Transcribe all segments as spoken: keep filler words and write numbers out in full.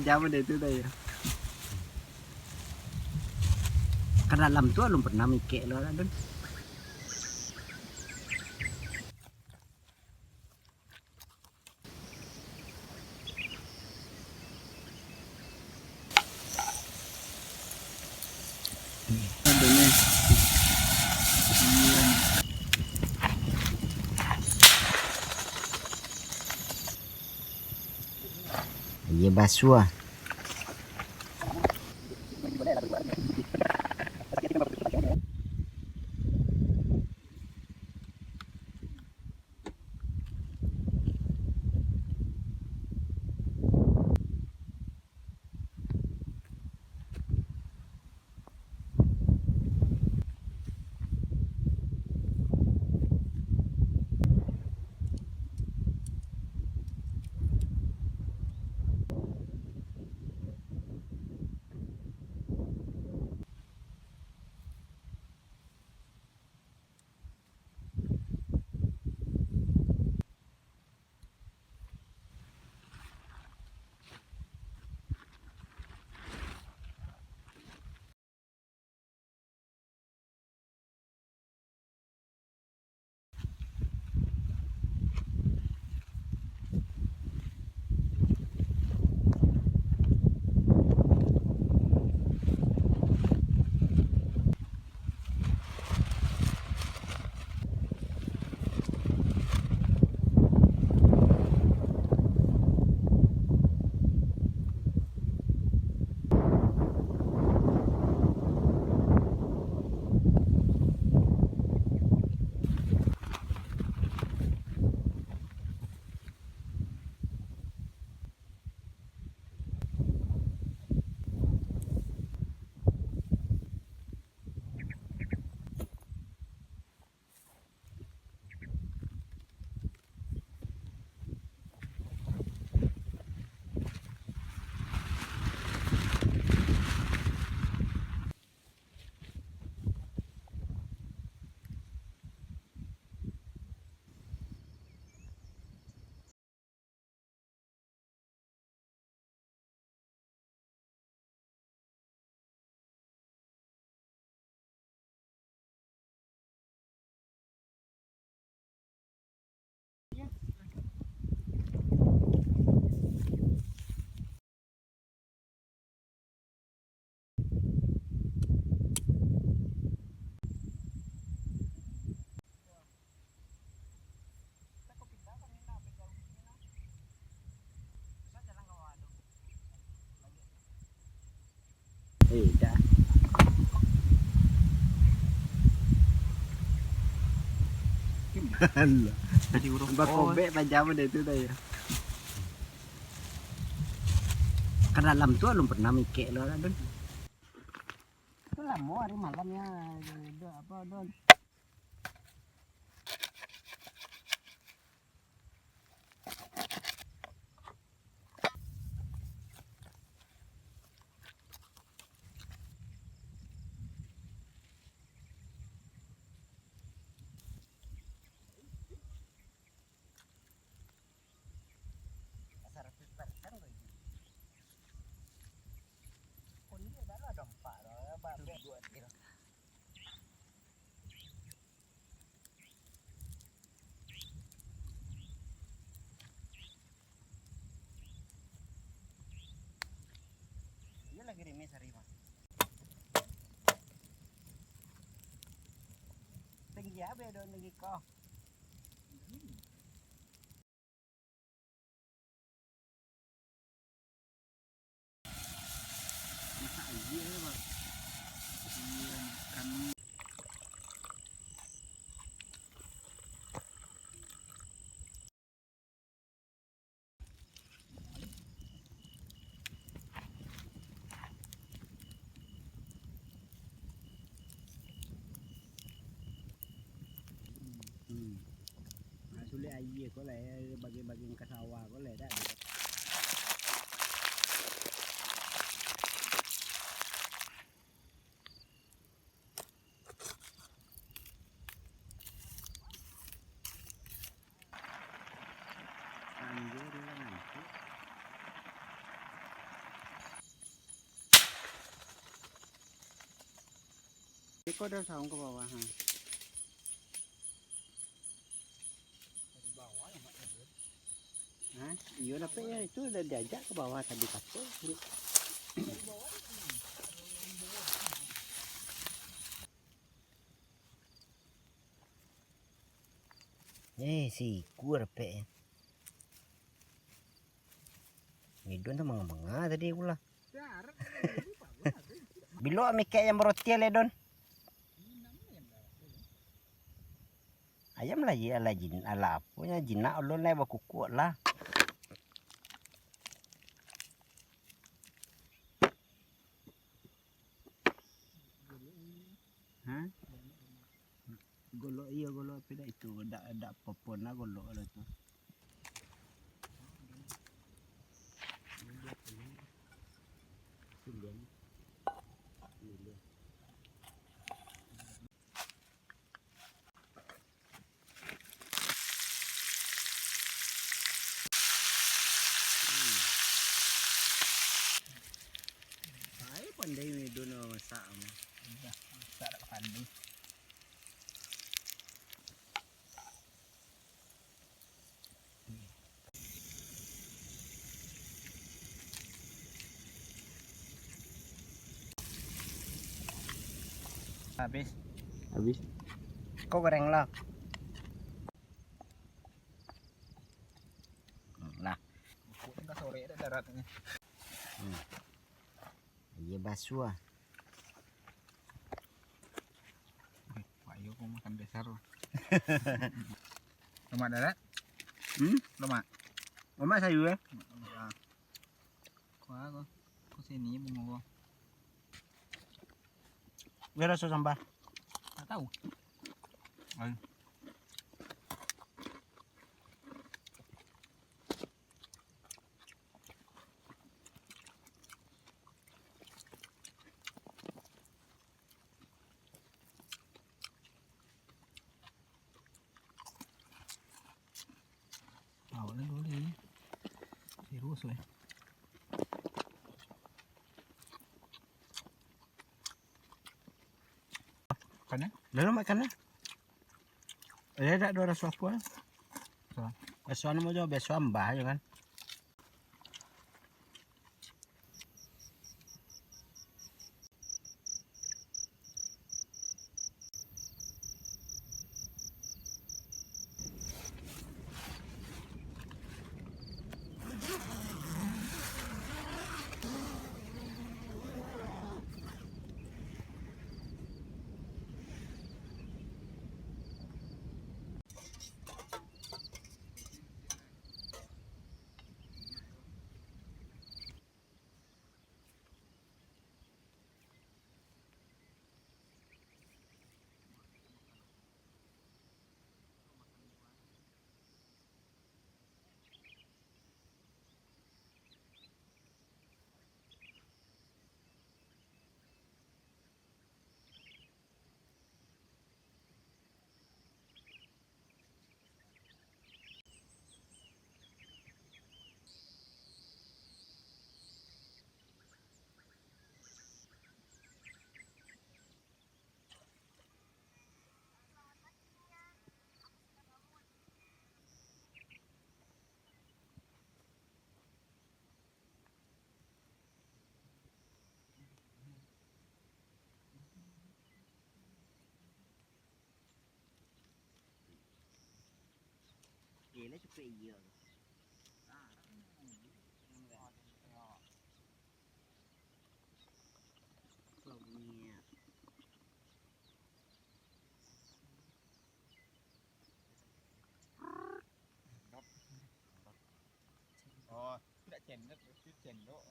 Jauh deh tu dah ya. Ka dalam tu alun pernah mikek lo, Don. Iyo, basuah. Eh, dah. Alah. Jadi urang bakobek pajam deh tu dah ya. Ka dalam tu alun pernah mikek lo, Don. Itu lamo hari malam ya, apa, Don? Saratus persen ko ini. Ko ni dah lah dampak lah, babek. Iyo lagi rimis hari mah. Tinggi abe do tinggi ko. Masak aia, Bang. Iya, makan. Hmm. Nah, sulik aia ko lah, eh, bagian-bagian ka sawah ko lah, dak ado. Anjir, dia ngantuk. Ada saung ke bawah, ha. Ha? Iyo, dapek ya, itu udah diajak ke bawah tadi, kato. Eh, siku dapek. Midun tu manga-manga tadi pulo. Bilo mikek yang barotiah le, Don? Ayam lah, iya lah, jin-, alah, aponyo, jinak ulun lah, bakukuak lah. Ha? Golok, iyo, golok, tapi dak itu, dak, dak popon lah golok lah tu. Ai, pandai Midun masak. Udah, masak dak pandai. Habis. Habis. Kau goreng lah. Nah. Empuk ni ka sorek dah daratnyo. Hmm. Iyo, basuah. Eh, Pak Yo kok makan besar tu. Lemak darat? Hmm? Lemak. Lemak sayur, eh? Lemak, lemak. Kuah ko. Ko sini bungo ko. Biar raso sambah. Tak tahu. Ayo. Awak lah dulu ni. Serius weh. Makan eh? Lalu makan eh? Eh, tak ada rasa apa eh? So. Rasa nama je, biasa ambah je kan. Yelah, cukuik iyo. Kalau bunyi ya. Oh, tidak cendok, itu cendok.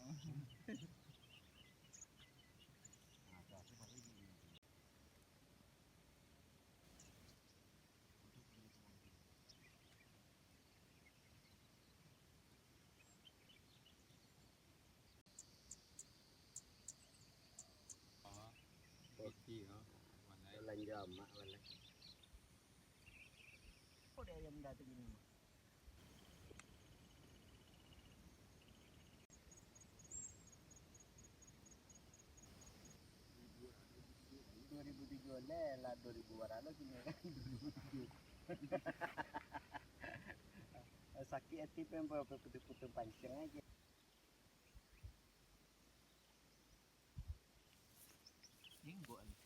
Roti, ha. Belanja amak, baleh. Kok dia ayam dah tu gini? Dua ribu tujuh belas. Yo lah, lah dua ribu dua ratus kini kan. Sakik ati pen putuih-putuih pancing aja. Inggok ni.